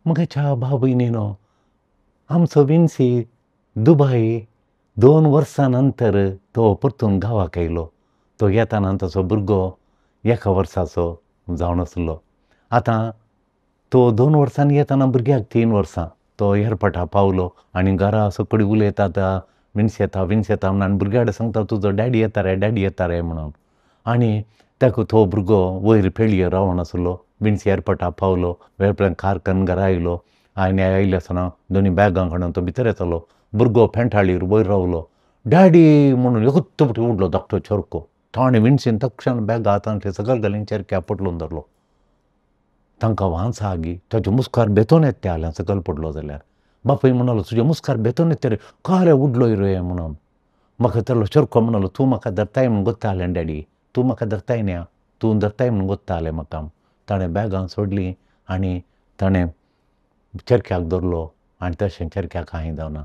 म्हज्या भाव भयणीनो, आमचो विन्सी दुबय 2 वर्सां नंतर तो परतून गांवाक आयलो. तो येताना ताचो भुरगो 1 वर्साचो जावन आसलो. आतां तो 2 वर्सांनी येताना भुरग्याक 3 वर्सां. तो एअरपोर्टार पावलो आनी घरा सगळीं उलयतात, विन्स येता विन्स येता म्हणून, आनी भुरग्या कडेन सांगता तुजो डॅडी येता रे, डॅडी येता रे म्हणून. आनी ताका तो भुरगो वयर पेळयेर रावन आसलो. विन्स एअरपोर्टार पावलो, एअरप्लेन कार करून घरा आयलो आनी आयले आसतना दोनी बॅगां काडून तो भितर येतालो. भुरगो पेंटाळीर वयर रावलो. डॅडी म्हणून एकूच फावटी उडलो धाकटो चरको. ताणें विन्सीन तक्षण बॅगां हातांतली सकयल घाली, चरक्याक पटलून धरलो. तांकां वांच आगी ताच्या मुस्कार बेतोन येता आल्या सकयल पडलो जाल्यार. बापूय म्हणालो तुज्या मुस्कार बेतोन येता रे, कारे उडलो रे म्हणून. म्हाका तेलो चरको म्हणालो तूं म्हाका धरताय म्हणून गोत्ता आलें डॅडी, तूं म्हाका धरताय न्ही, तूं धरताय म्हणून गोत्ता आलें म्हाका. ताणें बॅगां सोडलीं आनी ताणें चरख्याक धरलो आनी तशें चरख्याक कांय जावना.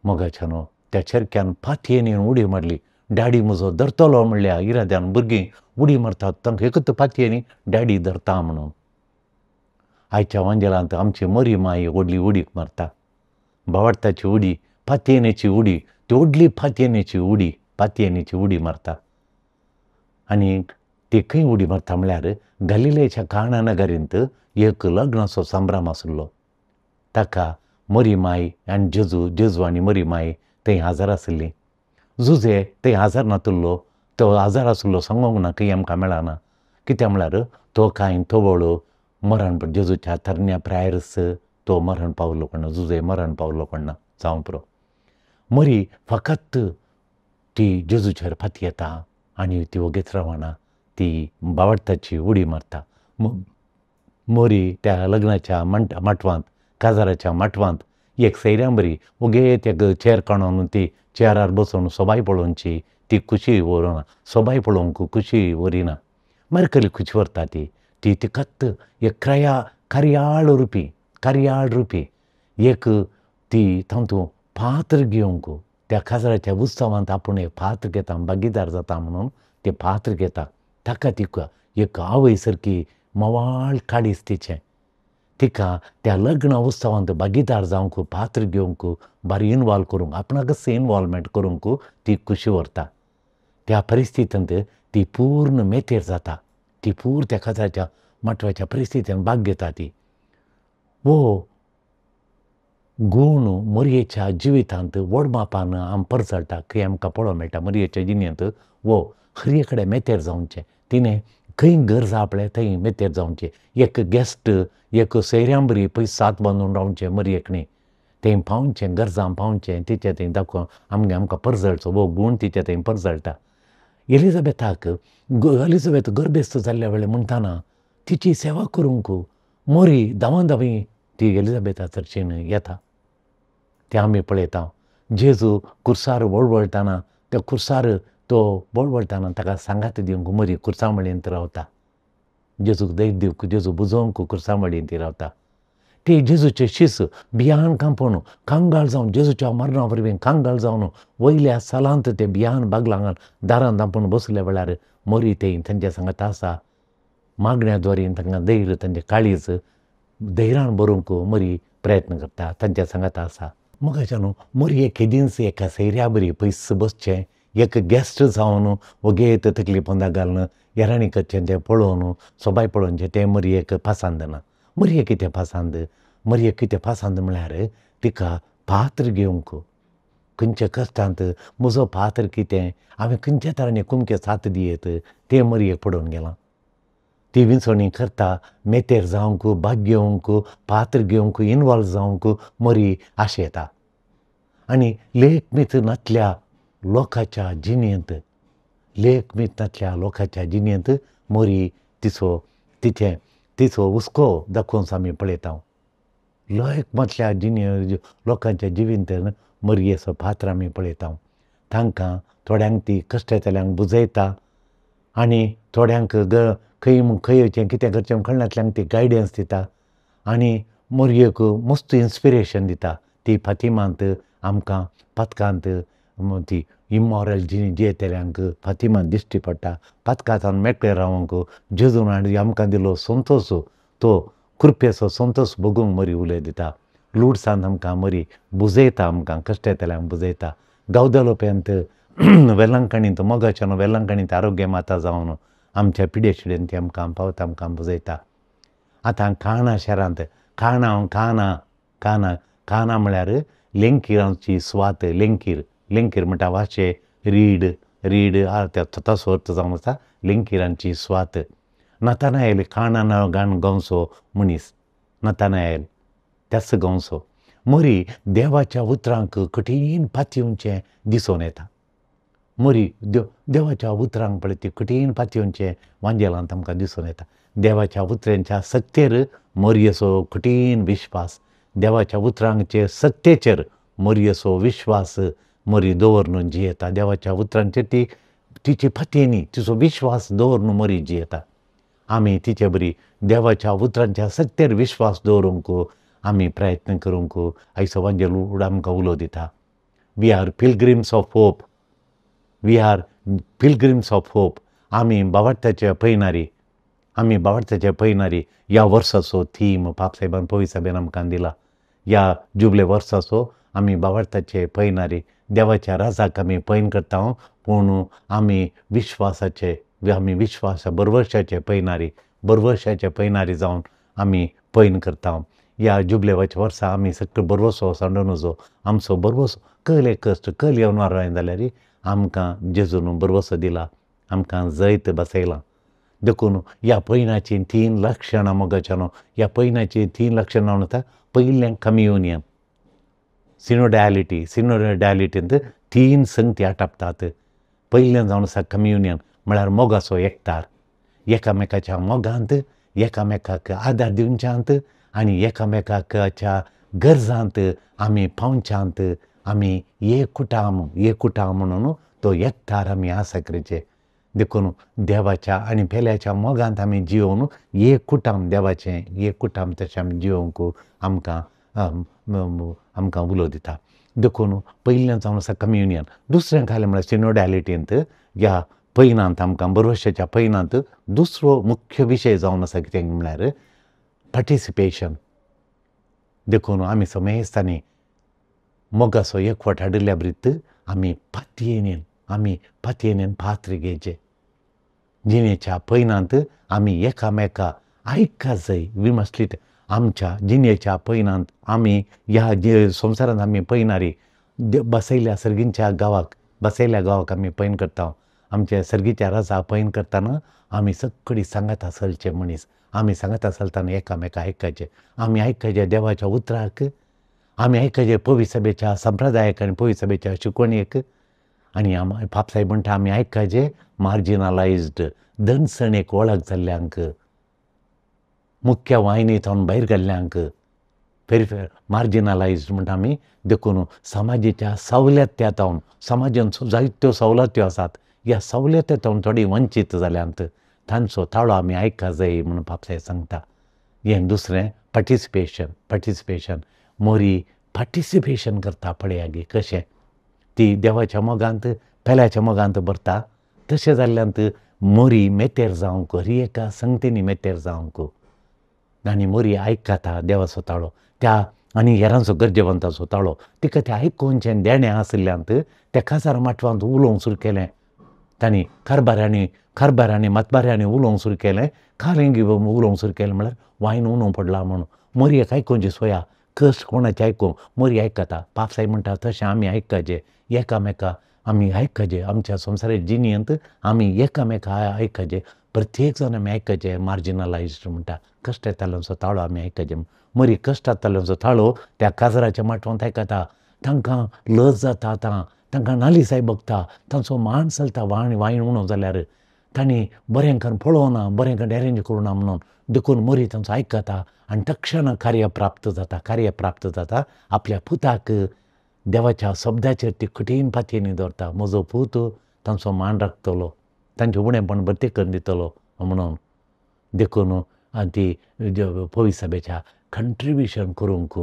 मोगाच्यानो त्या चरख्यान पातयेन उडी मारली. डॅडी म्हजो धरतलो म्हणल्या इराद्यान भुरगीं उडी मारतात, तांकां एकूच पातयेनी डॅडी धरता म्हणून. आयच्या वांजेलांत आमची मरी माई व्हडली उडी मारता, भावार्थाची उडी, पातयेनेची उडी, ती व्हडली पातयेनेची उडी, पातयेनेची उडी मारता. आनी ती खंय उडी मारता म्हळ्यार गलिलेच्या काणा नगरींत एक लग्नाचो संभ्रम आसलो. ताका मरी माई आनी जेजू, जेजू आनी मरी माई थंय हजर आसली. जुजे थंय हजर नातुल्लो, तो हजर आसलो सांगूंक ना, खंय आमकां मेळना. कित्याक म्हळ्यार तो कांय तवळ मरण जेजूच्या तरण्या प्रायरस तो मरण पावलो कोण, जुजे मरण पावलो कोण जावं पुरो. मरी फकत ती जेजूचेर फातयेता आनी ती वगेच रावना, ती बावडताची उडी मारता. मोरी त्या लग्नाच्या माटवांत, काजाराच्या माटवांत एक सैऱ्यां बरी वगे त्या चेर काडून ती चेरार बसून सोबाय पळोवची ती खुशी व्हरना, सोबाय पळोवंक खुशी व्हरिना. मागीर खुशी व्हरता ती, ती तिकाच एक क्रया कार्याळ रुपी, कार्याळ रुपी एक ती तातूंत पात्र घेवंक त्या काजाराच्या उत्सवांत आपूण एक पात्र घेता, भागीदार जाता म्हणून ते पात्र घेता. ताका तिका एक आवय सारकी मवाळ काळीज तिचें, तिका त्या लग्न उत्सवांत भागीदार जावंक, पात्र घेवंक, बारी इनवॉल्व करूंक, आपणाकच इनवॉल्वमेंट करूंक ती खुशी व्हरता. त्या परिस्थितींत ती पूर्ण मेतेर जाता, ती पूर्ण त्या काजाराच्या माटवाच्या परिस्थितीन भाग घेता. ती हो गूण मोरयेच्या जिवितांत व्हड मापान आम परजळटा, खंय आमकां पळोवंक मेळटा. मोरयेच्या जिणेंत हो हर कडेन मेतेर जावचें, तिणें खंय गरज आपलें थंय मेतेर जावचें. एक गेस्ट, एक सैऱ्यां बरी पयस साथ बांदून रावचें मरयेक न्ही, थंय पावचें, गरजां पावचें, तिचें थंय दाखोवन आमगे आमकां परजळचो हो गूण तिचें थंय परजळटा. एलिझाबेथाक, एलिझाबेथ गर्भेस्त जाल्ल्या वेळार म्हणटाना तिची सेवा करूंक मोरी धांवा धांवी ती एलिझाबेथा चर्चीन येता, तें आमी पळयता. जेजू कुर्सार वळवळटाना, त्या कुर्सार तो वळवळटाना ताका सांगात दिवंक मरी कुर्सा मळयेंत रावता. जेजूक धैर्य दिवंक, जेजू बुजोवंक कुर्सा मळयेंत ती रावता. ते जेजूचे शीस भियान कांपोवन कांगाळ जावन, जेजूच्या मरणा वरवीं कांगाळ जावन वयल्या सालांत ते भियान बागलांगान दारान धांपून बसल्या वेळार मोरी ते तांच्या सांगात आसा. मागण्या द्वारे तांकां धैर्य, तांचें काळीज धैर्यान भरूंक मोरी प्रयत्न करता, तांच्या सांगात आसा. मोगाच्या न्हू मोरये केदींच एका सैऱ्या बरी पयस बसचें, एक गेस्ट जावन वगेत तकली पोंदा घालून येराणी करचें तें पळोवन, सोबाय पळोवचें तें मोरयेक पसंद ना. मोरये कितें पसंद, मोरयेक कितें पसंद म्हळ्यार तिका पात्र घेवंक, खंयच्या कश्टांत म्हजो पात्र कितें, हांवें खंयच्या तरांनी कुमके साथ दियेत तें मोरयेक पडून गेलां. ती विंचवणी करता मेतेर जावंक, भाग घेवंक, पात्र घेवंक, इनवॉल्व जावंक मोरी आशेता. आनी लेखमीत नातल्या लोकांच्या जिणेंत, लेखमीत नातल्या लोकांच्या जिणेंत मोरी तिचो तिचें तिचो हुस्को दाखोवन आमी पळयता. लेख म्हटल्या जिणे लोकांच्या जिवितांत मोरयेचो पात्र आमी पळयता. तांकां थोड्यांक ती कश्ट येतल्यांक बुजयता आनी थोड्यांक खंय खंय वचचें कितें करचें कळनातल्यांक ती गायडन्स दिता आनी मोरयेक मस्त इन्स्पिरेशन दिता. ती फातिमांत आमकां पातकांत ती इमॉरल जिणी जियेतल्यांक फातिमांत दिश्टी पडटा. पातकांत मेकळें रावंक जेजून आनी आमकां दिलो संतोश तो कृपेचो संतोश भोगूंक मरी उलय दिता. लुडसांत आमकां मरी बुजयता, आमकां कश्ट येतल्यांक बुजयता. गावदलोपेंत वेलंकणींत मोगाच्यान वेलंकणींत आरोग्य माता जावन आमच्या पिडेशिडेन ती आमकां पावता, आमकां बुजयता. आतां काणा शारांत काणा काना काना काना म्हळ्यार लेंकिरांची सुवात. लेंकीर लेंकीर म्हणटा वाशे रीड रीड तसो अर्थ जावन आसा लेंकिरांची सुवात. नतानायल काणा गाण गांवचो मनीस नतानायल त्याच गांवचो मरी देवाच्या उतरांक कठीण पातयेवचें दिसून येता. मरी देवाच्या उतरांक पळय ती कठीण पातयेवचें वांजेलांत आमकां दिसून येता. देवाच्या उतरांच्या सक्तेर मरयेचो कठीण विश्वास, देवाच्या उतरांचे सक्तेचेर मरयेचो विश्वास मरी दवरून जियेता. देवाच्या उतरांचेर ती तिची पातयेनी तिचो विश्वास दवरून मरी जियेता. आमी तिचे बरी देवाच्या उतरांच्या सक्तेर विश्वास दवरूंक आमी प्रयत्न करूंक आयचो वांजेल आमकां उलो दिता. We are pilgrims of hope, we are pilgrims of hope. आमी बावार्थाचे पयणारी, आमी बावार्थाचे पयणारी. ह्या वर्साचो थीम पापसाहेबान पवी साहेबान आमकां दिला. ह्या जुबले वर्साचो आमी बावार्थाचे पयणारी, देवाच्या राजाक आमी पयण करता, पूण आमी विश्वासाचे, आमी विश्वास बरवर्शाचे पयणारी, बरवर्शाचे पयणारी जावन आमी पयण करता. ह्या जुबलेवाच्या वर्सा आमी सगळो बरवसो सांडून वचो, आमचो बरवसो कहले कश्ट कहले येवन जाल्यार आमकां जेजून बरवसो दिला, आमकां जैत बसयलां. देखून ह्या पयणाचीं तीन लक्षणां मोगाच्यानो, ह्या पयणाचीं तीन लक्षणां म्हणटा. पयलें कम्युनियन, सिनोडॅलिटी. सिनोडॅलिटींत तीन संगती आटापतात. पयलें जावन आसा कम्युनियन म्हळ्यार मोगाचो एकतार, एकामेकाच्या मोगांत एकामेकाक आदार दिवच्यांत आनी एकामेकाच्या गरजांत आमी पावच्यांत आमी एक कुटाम, एक कुटाम म्हणून तो एकतार आमी आसा करीचे. देखून देवाच्या आनी पेल्याच्या मोगांत आमी जियोवन एक कुटाम देवाचें एक कुटाम तशें आमी जियोवंक आमकां आमकां उलो दिता. देखून पयलें जावन आसा कम्युनियन. दुसरें खालें म्हळ्यार सिनोडॅलिटींत ह्या पयणांत आमकां बरवशाच्या पयणांत दुसरो मुख्य विशय जावन आसा कितें म्हळ्यार पार्टिसिपेशन. देखून आमी समेस्तांनी मोगाचो एकवट हाडिल्ल्या ब्रीत आमी पातयेन, आमी पातयेन पात्र घेवचें. जिणेच्या पयणांत आमी एकामेका आयका जाय. We must lit आमच्या जिणेच्या पयणांत आमी ह्या संवसारांत आमी पयणारी बसयल्या सर्गींच्या गांवाक, बसयल्या गांवाक आमी पयण करता. आमच्या सर्गीच्या राजा पयण करतना आमी सगळी सांगाता चलचे मनीस. आमी सांगाता चलतना एकामेका आयकाचें, आमी आयकाचें देवाच्या उतराक, आमी आयकाचें पवी सभेच्या संप्रदायाक आनी पवी सभेच्या शिकवणेक. आनी पापसाहेब म्हणटा आमी आयकाचें मार्जिनलायज्ड दणसणेक वळख जाल्ल्यांक, मुख्य वाहिनी थावन भायर गेल्ल्यांक, पेरिफेर मार्जिनलायज्ड म्हणटा आमी. देखून समाजाच्या सवलत्या थावन, समाजान जायत्यो सवलत्यो आसात, ह्या सवलत्या थावन थोडी वंचीत जाल्यांत तांचो ताळो आमी आयका जाय म्हणून पापसाहेब सांगता. हें दुसरें पार्टिसिपेशन. पार्टिसिपेशन मोरी पार्टिसिपेशन करता पळया गे कशें ती देवाच्या मोगांत पेल्याच्या मोगांत भरता. तशें जाल्ल्यांत मोरी मेतेर जावंक, हर एका संगतींनी मेतेर जावंक आनी मोरी आयकता देवाचो ताळो त्या आनी हेरांचो गरजेवंताचो ताळो. तिका तें आयकुचें देणें आशिल्ल्यांत त्या काजार माटवांत उलोवंक सुरू केलें. तांणी कारबाऱ्यांनी कारबाऱ्यांनी मतबाऱ्यांनी उलोवंक सुरू केलें, कालेंगी उलोवंक सुरू केलें म्हळ्यार वायन उणो पडला म्हणून. मोरयेक आयकुची सोया कश्ट कोणाचें आयकूंक मोरी आयकता. पापसाहेब म्हणटा तशें आमी आयकाचें, एकामेका आमी आयकाचें. आमच्या संवसाराच्या जिणेंत आमी एकामेका आयकाचें, प्रत्येक जाण आमी आयकाचें. मार्जिनलायज्ड म्हणटा कश्ट येताल्यांचो ताळो आमी आयकाचें. मरी कश्ट जाताल्यांचो ताळो त्या काजराच्या माटवांत आयकता. तांकां लज जाता आतां, तांकां नालिसाय बगता, तांचो मान चलता वाण वायन उणो जाल्यार तांणी बरें करून पळोवना, बरें करून अरेंज करुना म्हणून. देखून मरी तांचो आयकता आनी तक्षण कार्य प्राप्त जाता, कार्य प्राप्त जाता. आपल्या पुताक देवाच्या शब्दाचेर ती कठीण पातयेनी दवरता. म्हजो पूत तांचो मान राखतलो, तांचें उणेपण भरती करून दितलो म्हणून. देखून ती पवी सभेच्या कंट्रिब्युशन करूंक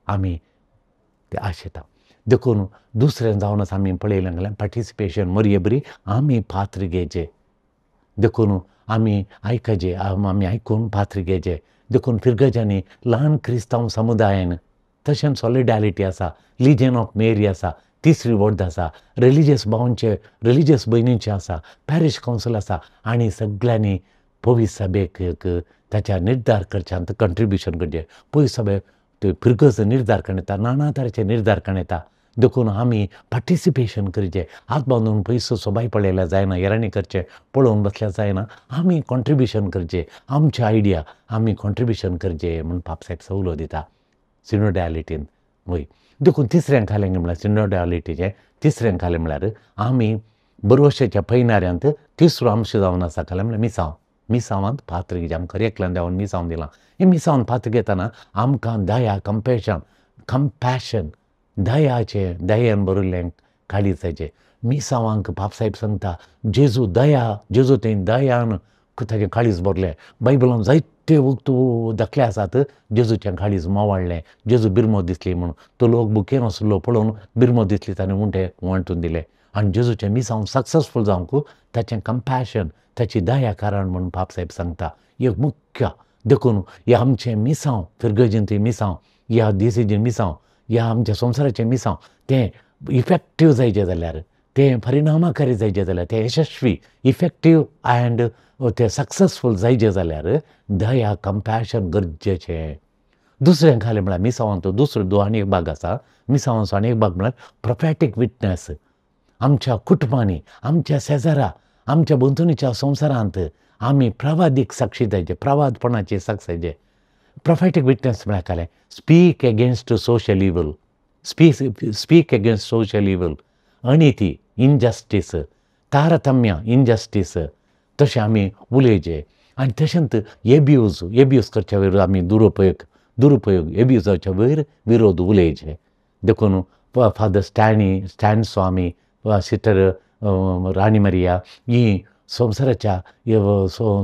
आमी ते आशेता. देखून दुसरें जावन आसा आमी पळयलें जाल्यार पार्टिसिपेशन मरये बरी आमी पात्र घेवचें. देखून आमी आयकाचें, आमी आयकून पात्र घेवचें. देखून फिरगजांनी ल्हान क्रिस्तांव समुदायान तशेंच सॉलिडारिटी आसा, लिजन ऑफ मेरी आसा, तिसरी वॉर्ड आसा, रिलिजियस भावांचे रिलिजियस भयणींचे आसा, पॅरिश कावन्सील आसा आनी सगळ्यांनी पवित्र सभेक ताच्या निर्धार करच्यांत कंट्रिब्युशन करचें. पवित्र सभेक फिरगज निर्धार करून येता, नाना तरेचे निर्धार करून येता. देखून आमी पार्टिसिपेशन करचें. हात बांदून पयसो सोबाय पळयल्यार जायना, हेरांनी करचें पळोवन बसल्यार जायना, आमी कॉन्ट्रिब्युशन करचें, आमचे आयडिया आमी कॉन्ट्रिब्युशन करचें म्हूण पापसाहेब सवलो दिता सिनोडॅलिटीन. वय देखून तिसऱ्यां खालें म्हळ्यार सिनोडॅलिटीचें तिसऱ्यां खालें म्हळ्यार आमी बरवशाच्या पयनाऱ्यांत तिसरो अंश जावन आसा खालें म्हळ्यार मिसांव. मिसांवांत पात्र घेवचें, आमकां एकल्यान देवान मिसांव दिलां. हें मिसांवांत पात्र घेतना आमकां दया, कंपॅशन, कंपॅशन, दयाचें, दयेन भरिल्लें काळीजाचें. मिसांवांक बापसाहेब सांगता जेजू दया, जेजू थंय दयान ताचें काळीज भरलें. बायबलान जायते वक्त दाखले आसात जेजूचें काळीज मोवाळ्ळें, जेजू बिरमो दिसली म्हणून तो लोक बुकेन आसलो पळोवन बिरमो दिसली ताणें उंटे वांटून दिले. आनी जेजूचें मिसांव सक्सेसफूल जावंक ताचें कंपॅशन, ताची दया कारण म्हणून बापसाहेब सांगता एक मुख्य. देखून हें आमचें मिसांव, फिरगजींत मिसांव, ह्या देसीचें मिसांव, ह्या आमच्या संवसाराचें मिसांव तें इफेक्टीव जायचें जाल्यार, तें परिणामकारी जायचें जाल्यार, तें यशस्वी, इफेक्टीव अँड तें सक्सेसफूल जायचें जाल्यार दया, कंपॅशन गरजेचें. दुसरें खालें म्हळ्यार मिसांवांत दुसरो आनी एक भाग आसा. मिसांवाचो आनी एक भाग म्हळ्यार प्रोफेटीक विटनस. आमच्या कुटुंबांनी, आमच्या शेजारा, आमच्या भोंवतणीच्या संवसारांत आमी प्रवादीक साक्षी जायचे, प्रवादपणाची साक्ष जायचे. प्रोफेटीक विटनस म्हळ्यार खालें speak against social evil, speak against social evil, अनिती, injustice, तारतम्य, इनजस्टीस, तशें आमी उलयचें. आनी तशेंच एब्यूज, एब्यूज करच्या वयर आमी दुरुपयोग, एब्यूजाच्या वयर विरोध उलयचे. देखून फादर स्टॅनी, स्टॅन स्वामी, सिस्टर राणी मारिया ही संवसाराच्या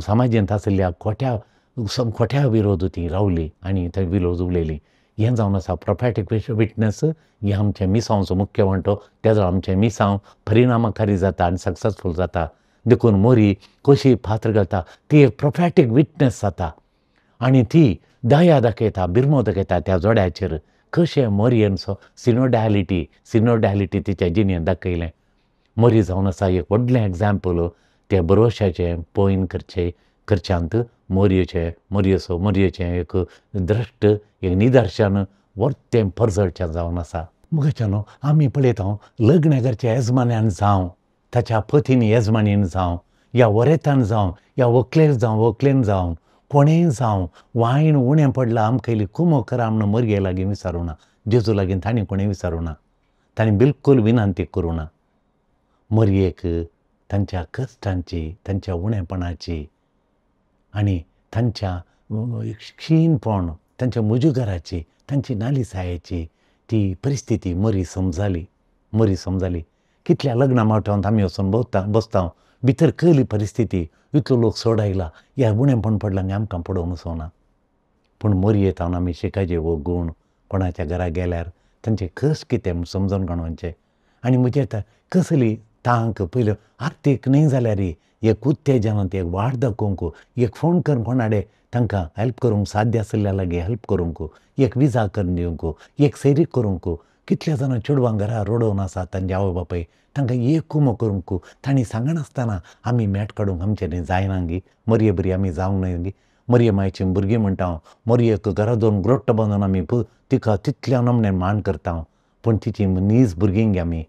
समाजांत आशिल्ल्या खोट्या विरोध ती रावली आनी थंय विरोध उलयली. हें जावन आसा प्रोफेटीक विटनस. हें आमचें मिसांवचो मुख्य वांटो. तेजो आमचें मिसांव परिणामकारी जाता आनी सक्सेसफूल जाता. देखून मोरी कशी पात्र घालता ती एक प्रोफेटीक विटनस जाता आनी ती दया दाखयता, बिरमो दाखयता त्या जोड्याचेर. कशें मोरयेन सिनोडॅलिटी, सिनोडॅलिटी तिच्या जिणेंत दाखयलें. मोरी जावन आसा एक व्हडलें एग्जाम्पल त्या बरोवशाचें पॉयन करचें करच्यांत मोरयेचें, मोरयेचो, मोरयेचें एक द्रश्ट, एक निदर्शन वर्तें परजळचें जावन आसा. मुगाच्यानो आमी पळयता लग्न करचें येजमान्यान जावं, ताच्या पतीन येजमानीन जावं, या वरेतान जावं, या व्हंकलेर जावं, व्हंकलेन जावं, कोणेंय जावं, वायन उणें पडलां आमकां इल्ली कुमो करा म्हूण मोरये लागीं विचारूं ना, जेजू लागीं तांणी कोणें विचारूं ना, तांणी बिलकूल विनंती करूं ना. मोरयेक तांच्या कश्टांची, तांच्या उणेपणाची आनी तांच्या क्षीणपण, तांच्या मुजुगाराची, तांची नालिसायेची ती परिस्थिती मोरी समजाली, मोरी समजाली. कितल्या लग्ना माटवांत आमी वचून बसता, भितर कळ्ळी परिस्थिती, इतलो लोक चड आयला, ह्या उणेपण पडलां आनी आमकां पडोवन वचना. पूण मोरये तावन आमी शिकायचे हो गूण. कोणाच्या घरा गेल्यार तांचे कश्ट कितें म्हूण समजून काडपाचें. आनी म्हजे कसली तांक पयल्यो आर्थीक न्हय जाल्यार एक उत्तेजनांत एक वाट दाखोवंक, एक फोन करून कोणाडे तांकां हेल्प करूंक साध्य आशिल्ल्या लागीं हेल्प करूंक, एक विजा करून दिवंक, एक सैरीक करूंक. कितल्या जाणां चेडवां घरा रडोवन आसात तांचे आवय बापूय, तांकां एक कुमो करूंक तांणी सांगनासतना आमी मेट काडूंक आमच्यांनी जायना गी. मोरये बरी आमी जावंक न्हय गी. मोरये मायची भुरगीं म्हणटा हांव, मोरयेक घरा दोन ग्रोट्ट बांदून आमी तिका तितल्या नमण्यान मान करता, पूण तिची नीज भुरगीं गे आमी.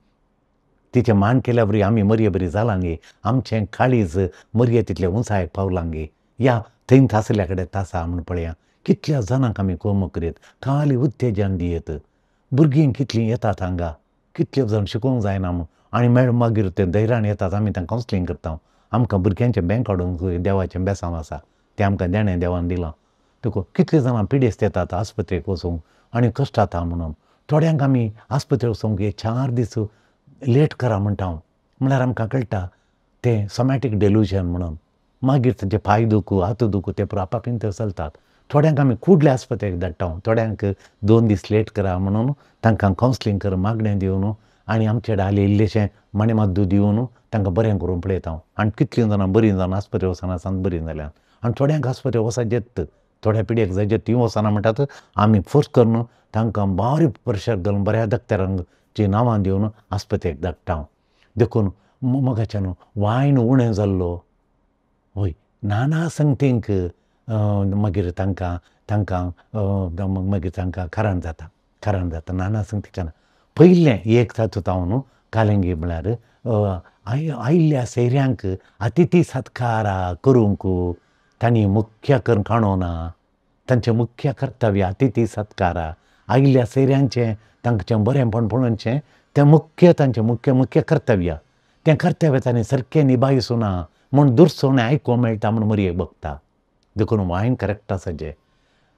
तिचें मान केल्या बरी आमी मोरये बरी जालां गे. आमचें काळीज मोरये तितले उंचायेक पावलां गे. या थंय आशिल्ल्या कडेन तासा म्हूण पळया कितल्या जाणांक आमी कोमो करीत, खाली उत्तेजन दियत. भुरगीं कितलीं येतात हांगा, कितले जाण शिकोवंक जायना म्हूण, आनी मागीर ते धैर्यान येतात, आमी तांकां कावन्सिलींग करता. आमकां भुरग्यांचें बँक काडूंक देवाचें बेसांव आसा, तें आमकां देणें देवान दिलां. देखून कितलीं जाणां पिडेस्त येतात आस्पत्रेक वचूंक आनी कश्ट जाता म्हणून. थोड्यांक आमी आस्पत्रेक वचूंक एक 4 दीस लेट करा म्हणटा हांव, म्हळ्यार आमकां कळटा तें सोमॅटीक डेल्युजन म्हणून. मागीर तांचे पांय दुखू, हात दुखू, ते आपापीन ते चलतात. थोड्यांक आमी कुडल्या आस्पत्रेक धाडटा, थोड्यांक 2 दीस लेट करा म्हणून तांकां कावन्सिलींग कर, मागणें दिवन आनी आमचे डाले इल्लेशें मणे माद्दू दिवन तांकां बरें करूंक पळयता हांव. आनी कितलीं जाणां बरीं जाणां आस्पत्रेक वचना आसा बरीं जाल्यात. आनी थोड्यांक आस्पत्रेक वचत येत, थोड्या पिड्याक जाय ती वचना म्हणटात आमी फोर्स करून तांकां बारीक प्रेशर घालून बऱ्या डॉक्टरांची नांवां दिवन आस्पत्रेक धाडटा. देखून मोगाच्यान वायन उणें जाल्लो हय नाना संगतींक मागीर तांकां तांकां मागीर तांकां कारण जाता, कारण जाता नाना संगती. पयलें एक तातूंत हांव न्हू कालंगी म्हळ्यार आयिल्ल्या सैऱ्यांक अतिथी सत्कार करूंक तांणी मुख्य करून काणोना. तांचें मुख्य कर्तव्य अतिथी सत्कार, आयिल्ल्या सैऱ्यांचें तांचें बरेंपण पळोवचें तें मुख्य तांचें मुख्य मुख्य कर्तव्य. तें कर्तव्य तांणी सारकें निभायसूना म्हूण दुरसोणें आयकूंक मेळटा म्हूण मरयेक बगता. देखून वायन करेक्ट आसा जें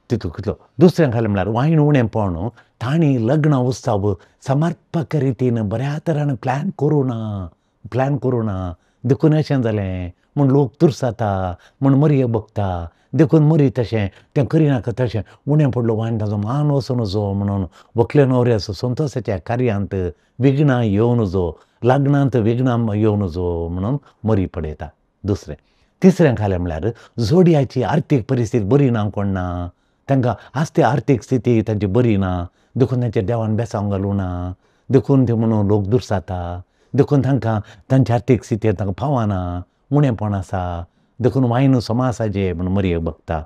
तितू कितलो. दुसरें घालें म्हळ्यार वायन उणेंपण तांणी लग्न उत्सव समर्पक रितीन बऱ्या तरान प्लॅन करूं ना, प्लॅन करूं ना, देखून अशें जालें म्हूण लोक तुरसाता म्हूण मरयेक बगता. देखून मरी तशें तें करिनाका तशें उणें पडलो वायन ताजो मान वचूं नजो म्हणून व्हंकले न्हवऱ्याचो संतोशाच्या कार्यांत विघ्नां येवं नजो, लग्नांत विघ्नां येवं नजो म्हणून मरी पडयता. दुसरें तिसरें घालें म्हळ्यार जोडयाची आर्थीक परिस्थिती बरी ना कोण ना, तांकां आसती आर्थीक स्थिती तांची बरी ना, देखून तांचेर देवान बेसांव घालूं ना, देखून ते म्हणून लोक दुरसाता, देखून तांकां तांची आर्थीक स्थिती तांकां पावना, उणेंपण आसा, देखून वायन समा आसा जे म्हूण मरयेक बगता.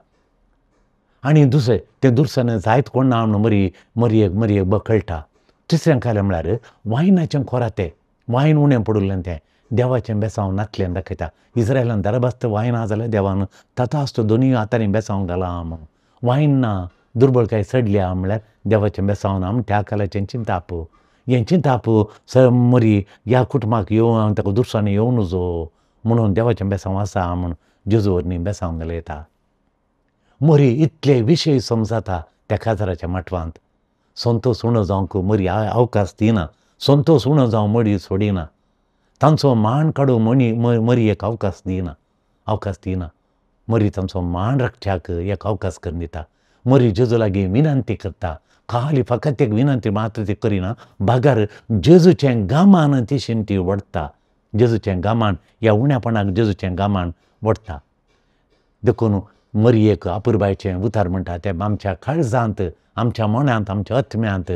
आनी दुसरें तें दुरसाने जायत कोण ना म्हणून मरी मरयेक मरयेक बकळटा. तिसरें घालें म्हळ्यार वायनाचें खोरातें, वायन उणें पडिल्लें तें देवाचें बेसांव नातल्यान दाखयता. इस्रायलान दरबस्त वायन ना जाल्यार देवान तथास्तु दोनूय हातांनी बेसांव घालां म्हणून. वायन ना दुर्बळकाय चडल्या म्हळ्यार देवाचें बेसांव ना म्हूण त्या कालाचें चिंताप, हें चिंताप मरी ह्या कुटुंबाक येवन ताका दुरसांनी येवं नजो म्हणून देवाचें बेसांव आसा म्हूण जेजू वरवीं बेसांव घालयता. मरी इतले विशय समजाता त्या काजाराच्या माटवांत. संतोश उणो जावंक मरी अवकाश दिना, संतोश उणो जावंक मरी सोडिना, तांचो मान काडूंक मणी मरी एक अवकाश दिना, अवकाश दिना. मरी तांचो मान राखच्याक एक अवकाश करून दिता. मरी जेजू लागीं विनंती करता, खाली फकत एक विनंती मात्र ती करिना, बागार जेजूचें गामान तिशीन ती वडटा, जेजूचें गामान ह्या उण्यापणाक जेजूचें गामान वडटा. देखून मरयेक अपुरबायचें उतार म्हणटा तें आमच्या काळजांत, आमच्या मनांत, आमच्या आत्म्यांत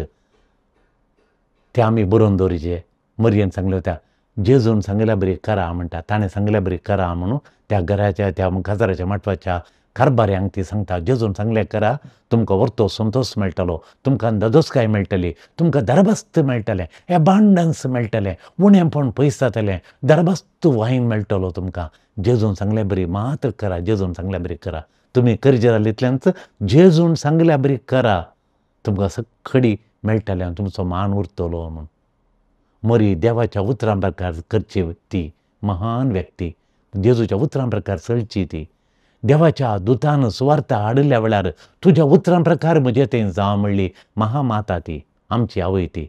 तें आमी बरोवन दवरिचें. मरयेन सांगलें त्या जेजून सांगल्या बरी करा म्हणटा, ताणें सांगल्या बरी करा म्हणून त्या घराच्या त्या काजाराच्या माटवाच्या कारबाऱ्यांक ती सांगता, जेजून सांगलें करा, तुमकां वर्तो संतोश मेळटलो, तुमकां ददोसकाय मेळटली, तुमकां दरबस्त मेळटलें, एबांडन्स मेळटलें, उणेंपण पयस जातलें, दरबस्त वायन मेळटलो तुमकां. जेजून सांगल्या बरी मात्र करा, जेजून सांगल्या बरी करा, तुमी करचे जाल्यार इतल्यानच जेजून सांगल्या बरी करा, तुमकां सगळी मेळटलें आनी तुमचो मान उरतलो म्हूण. मरी देवाच्या उतरां प्रकार करची ती महान व्यक्ती, जेजूच्या उतरां प्रकार चलची ती. देवाच्या दुतान सुवार्ता हाडिल्ल्या वेळार तुज्या उतरां प्रकार म्हजें तें जावं म्हणली महामाता ती, आमची आवय ती.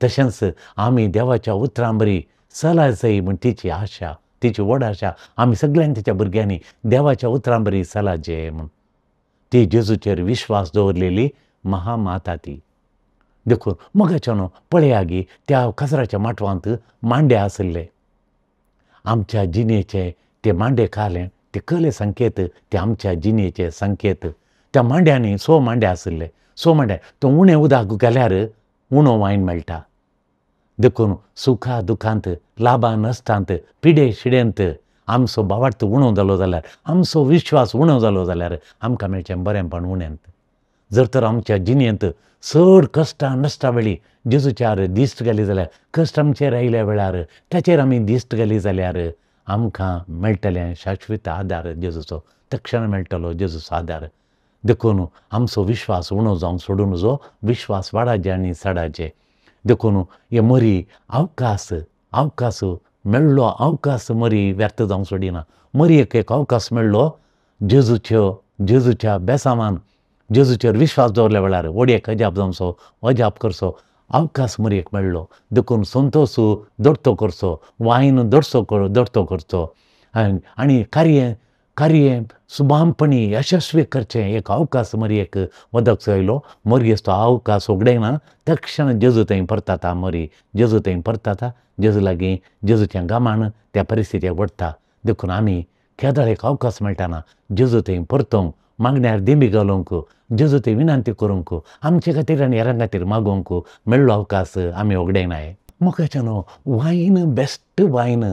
तशेंच आमी देवाच्या उतरां बरी चला जाय म्हण तिची आशा, तिची व्हड आशा आमी सगळ्यांनी तिच्या भुरग्यांनी देवाच्या उतरां बरी चला जे म्हूण. ती जेजूचेर विश्वास दवरलेली महामाता ती. देखून मोगाच्यानो पळया गी त्या काजराच्या माटवांत मांडे आशिल्ले, आमच्या जिणेचे ते मांडे खाले ते कले संकेत, ते आमच्या जिणेचे संकेत. त्या मांड्यांनी 100 मांडे आशिल्ले, 100 मांडे तो उणें उदक घाल्यार उणो वायन मेळटा. देखून सुखा दुखांत, लाभा नश्टांत, पिडे शिडेंत आमचो भावार्थ उणो जालो जाल्यार, आमचो विश्वास उणो जालो जाल्यार आमकां मेळचें बरेंपण उणेंत. जर तर आमच्या जिणेंत चड कश्टां नश्टा वेळी जेजूच्यार दिश्ट घाली जाल्यार, कश्ट आमचेर आयल्या वेळार ताचेर आमी दिश्ट घाली जाल्यार आमकां मेळटलें शाश्वत आदार जेजूचो, तक्षण मेळटलो जेजूचो आदार. देखून आमचो विश्वास उणो जावंक सोडूं नजो, विश्वास वाडाचे आनी चडाचे. देखून हे मरी अवकाश, अवकाश मेळ्ळो, अवकाश मरी व्यर्थ जावंक सोडिना. मरी एक अवकाश मेळ्ळो जेजूच्यो, जेजूच्या बेसामान जेजूचेर विश्वास दवरल्या वेळार व्हड एक अजाप जावचो, अजाप करचो अवकाश मरयेक मेळ्ळो. देखून संतोश दोडतो करचो, वायन दोडसो दोडतो करचो आनी कार्य कार्य सुबामपणी यशस्वी करचें एक अवकाश मरयेक वदक आयलो. मरयेस तो अवकाश उगडयना, तक्षण जेजू थंय परताता, मरी जेजू थंय परताता, जेजू लागीं जेजूच्या गामान त्या परिस्थितीक वडटा. देखून आमी केदळ एक अवकाश मेळटाना जेजू थंय परतोवंक मागण्यार दिंबी घालूंक, जेजू ते विनंती करूंक, आमचे खातीर आनी हेरां खातीर मागूंक मेळ्ळो अवकाश आमी वगडायनाय. मोगाच्यानो वायन बेस्ट वायन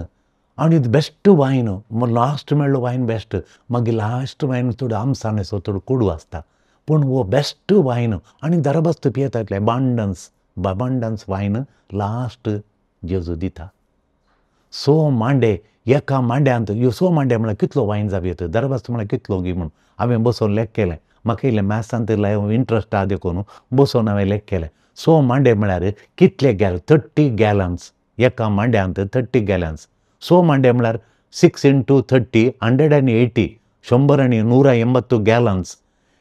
आनी बेस्ट वायन लास्ट मेळ्ळो वायन बेस्ट, मागीर लास्ट वायन चड आमसाण आसो, चड कोडू आसता, पूण हो बेस्ट वायन आनी दरबस्त पियेता इतलें अबांडन्स, अबांडन्स वायन लास्ट जेजू दिता. सो मांडे एका मांड्यांत ह्यो सो मांडे म्हळ्यार कितलो वायन जावं येता, दरबस्त म्हळ्यार कितलो गी म्हूण हांवें बसोवन लेख केलें. म्हाका इल्लें मॅथ्सांत इंट्रस्ट आहा देखून बसोवन हांवें लेख केलें. सो मांडे म्हळ्यार कितले गॅल, 30 गॅलन्स, एका मांड्यांत 30 गॅलन्स. सो मांडे म्हळ्यार 6 × 30 180, 100 आणि 180 गॅलन्स.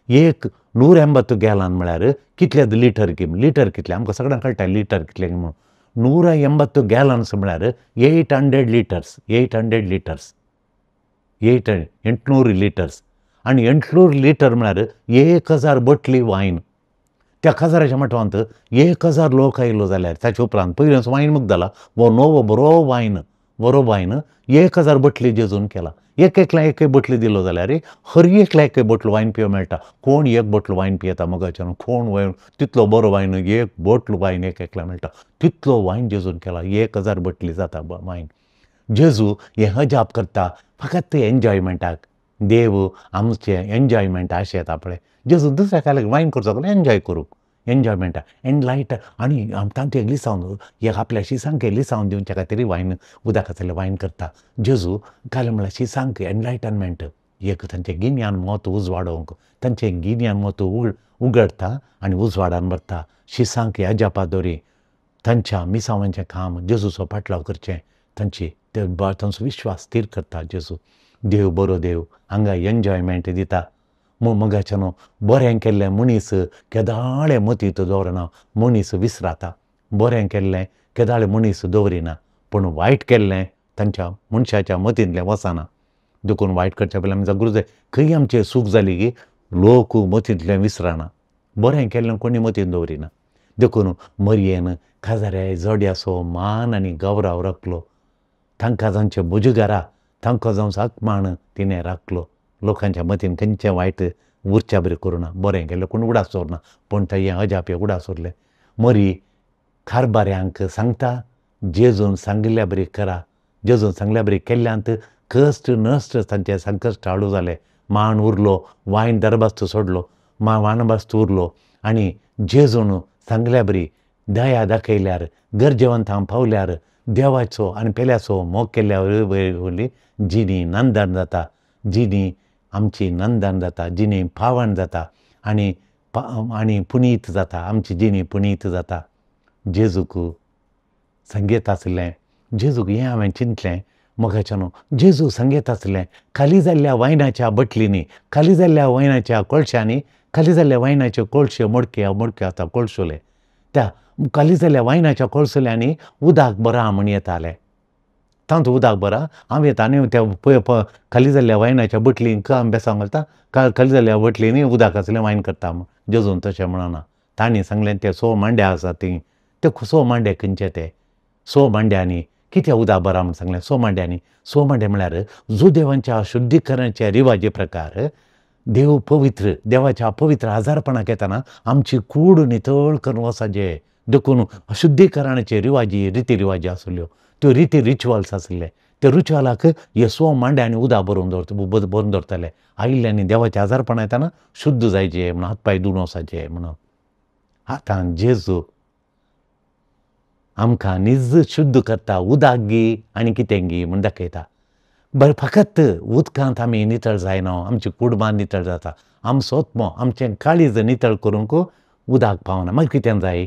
एक 180 गॅलन म्हळ्यार कितले लिटर की, लिटर कितले आमकां सगळ्यांक कळटा लिटर कितले म्हणून. 180 गॅलन्स म्हळ्यार 800 लिटर्स, 800 लिटर्स, 800 लिटर्स. आनी 800 लिटर म्हळ्यार 1000 बोटली वायन. त्या 1000च्या मठवांत 1000 लोक आयलो जाल्यार ताचे उपरांत पयलींच वायन मुक्त जाला, हो नवो बरो वायन, बरो वायन 1000 बोटली जेजून केला. एक एकल्या एक बोटली दिलो जाल्यार हर एकल्या एक बोटल वायन पिवंक मेळटा. कोण एक बोटल वायन पियेता मोगाच्यान, कोण वायन तितलो बरो वायन, एक बोटल वायन एक एकल्या मेळटा, तितलो वायन जेजून केला. 1000 बोटली जाता वायन. जेजू हें अजाप करता फकत एन्जॉयमेंटाक. देव आमचें एन्जॉयमेंट अशें येता पळय, जेजू दुसऱ्या काल्याक वायन करचो एन्जॉय करूंक, एन्जॉयमेंटा एनलायट. आनी तांचें लिसांव एक आपल्या शिसांक लिसांव दिवच्या खातीर वायन उदक आसलें वायन करता जेजू. काल म्हळ्यार शिसांक एनलायटनमेंट, एक तांचें गिन्यान मत उजवाडोवंक, तांचें गिन्यान मत उगडटा आनी उजवाडान भरता. शिसांक अजापा दोरी तांच्या मिसावांचें काम जेजूचो पाटलाव करचें, तांची तांचो विश्वास स्थीर करता जेजू. देव बरो देव हांगा एन्जॉयमेंट दिता. मोगाच्यानो बरें केल्लें मनीस केदाळे मतींत दवरना, मनीस विसराता. बरें केल्लें केदाळे मनीस दवरिना, पूण वायट केल्लें तांच्या मनशाच्या मतींतलें वचना. देखून वायट करच्या पयलीं आमी जागृत जाय. खंय आमचें चूक जाली की लोक मतींतलें विसरना, बरें केल्लें कोणी मतींत दवरिना. देखून मरयेन काजाऱ्या जोड्याचो मान आनी गौरव राखलो, तांकां जांचे मुजगारा तांकां जावचो अपमान तिणें राखलो. लोकांच्या मतीन खंयचें वायट उरच्या बरी करुना, बरें केल्लें कोण उडास दवरना, पूण तें अजाप हें उडास उरलें. मरी कारबाऱ्यांक सांगता जेजून सांगिल्ल्या बरी करा, जेजून सांगल्या बरी केल्ल्यांत कश्ट नश्ट तांचे संकश्ट हाडू जालें. मान उरलो, वायन दरबास्त सोडलो, वानबास्त उरलो. आनी जेजून सांगल्या बरी दया दाखयल्यार, गरजेवंतांक पावल्यार, देवाचो आनी पेल्याचो मोग केल्ल्या वरवीं जिणी नंदन जाता, जिणी आमची नंदन जाता, जिणी पावन जाता आनी आनी पुनीत जाता, आमची जिणी पुनीत जाता. जेजूक संगीत आसलें, जेजूक हें हांवें चिंतलें मोगाच्यानो, जेजू संगीत आसलें खाली जाल्ल्या वायनाच्या बटलींनी, खाली जाल्ल्या वायनाच्या कोळश्यांनी, खाली जाल्ल्या वायनाच्यो कोळश्यो मोडक्यो मोडक्यो आसता कोळसुले, त्या खाली जाल्ल्या वायनाच्या कोळसुल्यांनी उदक बरा म्हण येतालें, तांतूं उदक बरा हांव येता आनी त्या खाली जाल्ल्या वायनाच्या बटलींक आमी बेसांव घालता, खाली जाल्ल्या बटलींनी उदक आसलें वायन करता. जेजून तशें म्हणना, तांणी सांगलें ते 100 मांड्या आसा ती, ते 100 मांडे खंयचे ते 100 मांड्यांनी कितें उदक बरा म्हूण सांगलें. 100 मांड्यांनी, 100 मांडे म्हळ्यार जुदेवांच्या शुद्धीकरणाचे रिवाजी प्रकार. देव पवित्र, देवाच्या पवित्र आजारपणाक येतना आमची कूड नितळ करून वचपाचें, देखून शुद्धीकरणाचे रिवाजी रिती रिवाजी आसल्यो, त्यो रिती रिच्युअल्स आसले. त्या रिच्युअलाक हे 100 मांड्यांनी उदक भरून भरून दवरताले. आयिल्ल्यांनी देवाच्या आजारपणा येतना शुद्ध जायचें म्हणून, हात पांय धुवन वचपाचें म्हणून. आतां जेजू आमकां निज शुद्ध करता, उदक गी आनी कितें गी म्हूण दाखयता. बरें, फकत उदकांत आमी नितळ जायना, आमची कुटुंबां नितळ जाता, आमचो आत्मो आमचें काळीज नितळ करूंक उदक पावना. मागीर कितें जाय?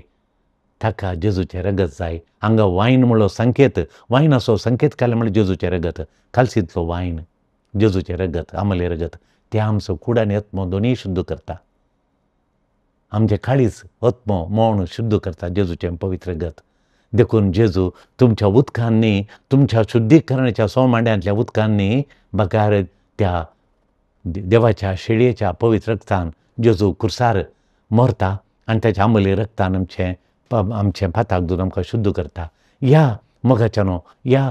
ताका जेजूचें रगत जाय. हांगा वायन म्हणलो संकेत, वायनाचो संकेत काडलो म्हणल्यार जेजूचें रगत, खालसींतलो वायन जेजूचें रगत, आमलें रगत, तें आमचो कूड आनी आत्मो दोनूय शुद्ध करता. आमचें काळीज आत्मो मौन शुद्ध करता जेजूचें पवित्र रगत. देखून जेजू तुमच्या उदकांनी, तुमच्या शुद्धीकरणाच्या 100 मांड्यांतल्या उदकांनी बगार त्या देवाच्या शेळयेच्या पवित्र रगतान जेजू कुर्सार मरता आनी ताच्या आमले रगतान आमचें आमचें पाताक धुवन आमकां शुद्ध करता. ह्या मोगाच्यानो ह्या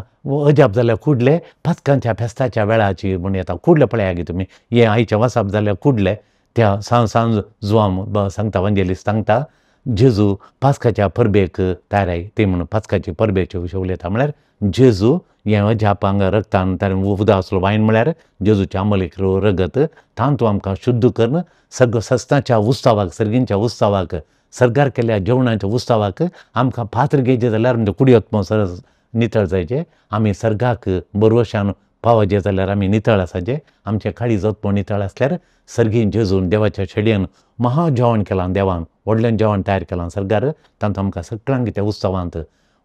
अजाप जाल्यार कुडले पास्कांच्या फेस्ताच्या वेळाची म्हूण येता. कुडले पळया गे तुमी, हें आयचें वाचप जाल्यार कुडले त्या सांज जुवाम सांगता, वांजेलीस सांगता जेजू पास्काच्या परबेक तयार ती म्हणून पास्काचे परबेचे विशय उलयता. म्हळ्यार जेजू हें अजाप हांगा रगतान ताणें उदक आसलो वायन म्हळ्यार जेजूच्या आमलेक रगत तांतू आमकां शुद्ध करून सगळो सस्ताच्या उत्सवाक, सर्गींच्या उत्सवाक, सरकार केल्ल्या जेवणाच्या उत्सवाक आमकां पात्र घेयचें जाल्यार म्हणजे कुडयत्म सरस नितळ जायचें. आमी सर्गाक बरवशान पावचे जाल्यार आमी नितळ आसाचें. आमचें काळीज आत्मो नितळ आसल्यार सर्गीं जेजून देवाच्या शेडयेन महा जेवण केलां, देवान व्हडलें जेवण तयार केलां सर्गार. तांतूं आमकां सगळ्यांक त्या उत्सवांत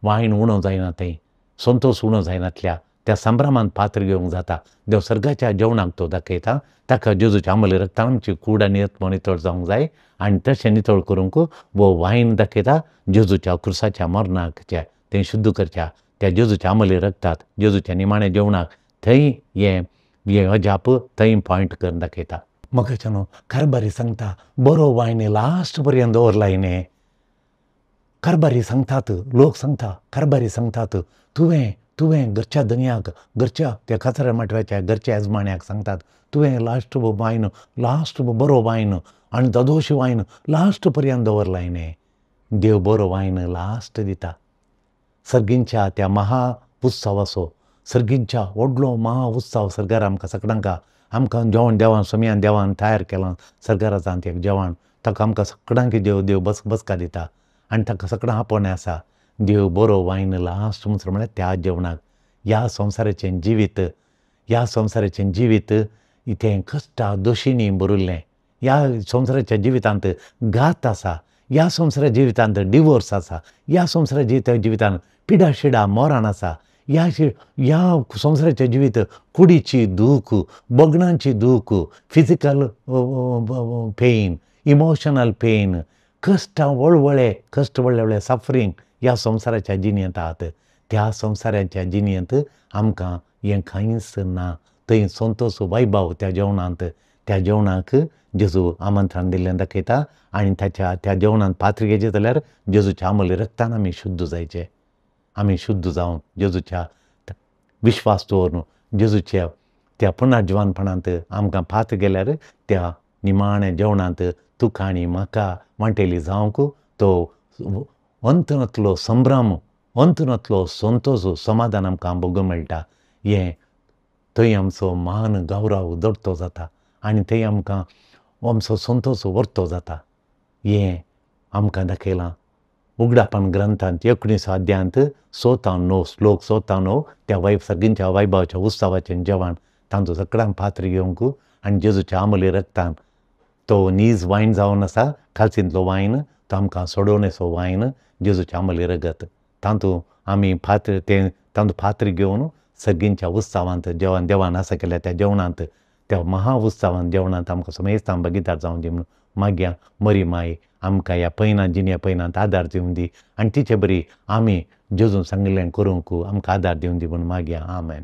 वायन उणो जायना, थंय संतोश उणो जायनातल्या त्या संभ्रमांत पात्र घेवंक जाता. देव सर्गाच्या जेवणाक तो दाखयता. ताका जेजूच्या आमले रगतान आमची कूड आनी आत्मो नितळ जावंक जाय आनी तशें नितळ करूंक वो वायन दाखयता जेजूच्या क्रुसाच्या मरणाक तें शुद्ध करच्या त्या जेजूच्या आमले रगतात जेजूच्या निमाण्या जेवणाक थंय हें हें अजाप थंय पॉयंट करून दाखयता. मोगाच्यानो कारबारी सांगता बरो वायन लास्ट पर्यंत दवरला हिणें. कारबारी सांगतात, लोक सांगता, कारबारी सांगतात तुवें तुवें घरच्या धनयाक, घरच्या त्या काचऱ्या माटव्याच्या घरच्या येजमान्याक सांगतात तुवें लास्ट वायन, लास्ट बरो वायन आनी दादोशी वायन लास्ट पर्यंत दवरला हिणें. देव बरो वायन लास्ट दिता. सर्गींच्या त्या महा उत्सवाचो, सर्गींच्या व्हडलो महा उत्सव सरकार आमकां सगळ्यांक आमकां जेवण देवान सोमयान देवान तयार केलां सरकाराचान एक जेवण ताका आमकां सगळ्यांक देव देव बस बसका दिता आनी ताका सगळ्यांक आपोवणें आसा. देव बरो वायन लास्ट म्हणसर म्हळ्यार त्या जेवणाक ह्या संवसाराचें जिवीत, ह्या संवसाराचें जिवीत तें कश्टा दोशींनी भरिल्लें. ह्या संवसाराच्या जिवितांत घात आसा, ह्या संवसाराच्या जिवितांत डिवोर्स आसा, ह्या संवसाराच्या जिवितांत पिडा शिडा मरण आसा, ह्या ह्या संवसाराच्या जिवीत कुडीची दूख, बगणांची दूख, फिजिकल पेन, इमोशनल पेन, कश्टां वळवळे, कश्ट व्हडले व्हडले सफरींग ह्या संवसाराच्या जिणेंत आहात. त्या संवसाराच्या जिणेंत आमकां हें कांयच ना. थंय संतोश वैभव त्या जेवणांत, त्या जेवणाक जेजू आमंत्रण दिल्लें दाखयता आनी ताच्या त्या जेवणांत पात्र घेयचें जाल्यार जेजूच्या आमले रगतान आमी शुद्ध जायचें. आमी शुद्ध जावन जेजूच्या विश्वास दवरून जेजूच्या त्या पुनर्जिवनपणांत आमकां पात्र गेल्यार त्या निमाण्या जेवणांत तुका आनी म्हाका वांटेली जावंक तो अंतनांतलो संभ्रम, अंतनांतलो संतोश, समाधान आमकां भोगूंक मेळटा. हें थंय आमचो मान गौरव दवरतो जाता आनी थंय आमकां आमचो संतोश व्हरतो जाता. हें आमकां दाखयलां उगडापण ग्रंथांत 19 अध्यायांत 6-9 श्लोक 6-9 त्या वैभ सर्गींच्या वैभवाच्या उत्सवाचें जेवण तांचो सगळ्यांक पात्र घेवंक आनी जेजूच्या आमले रगतान तो नीज वायन जावन आसा, खालसींतलो वायन तो आमकां सोडोवणेचो वायन जेजूच्या आमले रगत तातूंत आमी पात्र तें तातूंत पात्र घेवन सर्गींच्या उत्सवांत जेवण देवान आसा केल्या त्या जेवणांत त्या महा उत्सवांत जेवणांत आमकां समेस्तां भागीदार जावन दी म्हणून मागया मरी माय आमकां ह्या पयना जिण्या पयनांत आदार दिवन दी आनी तिचे बरी आमी जेजून सांगिल्लें करूंक आमकां आदार दिवन दी म्हणून मागया. आमेन.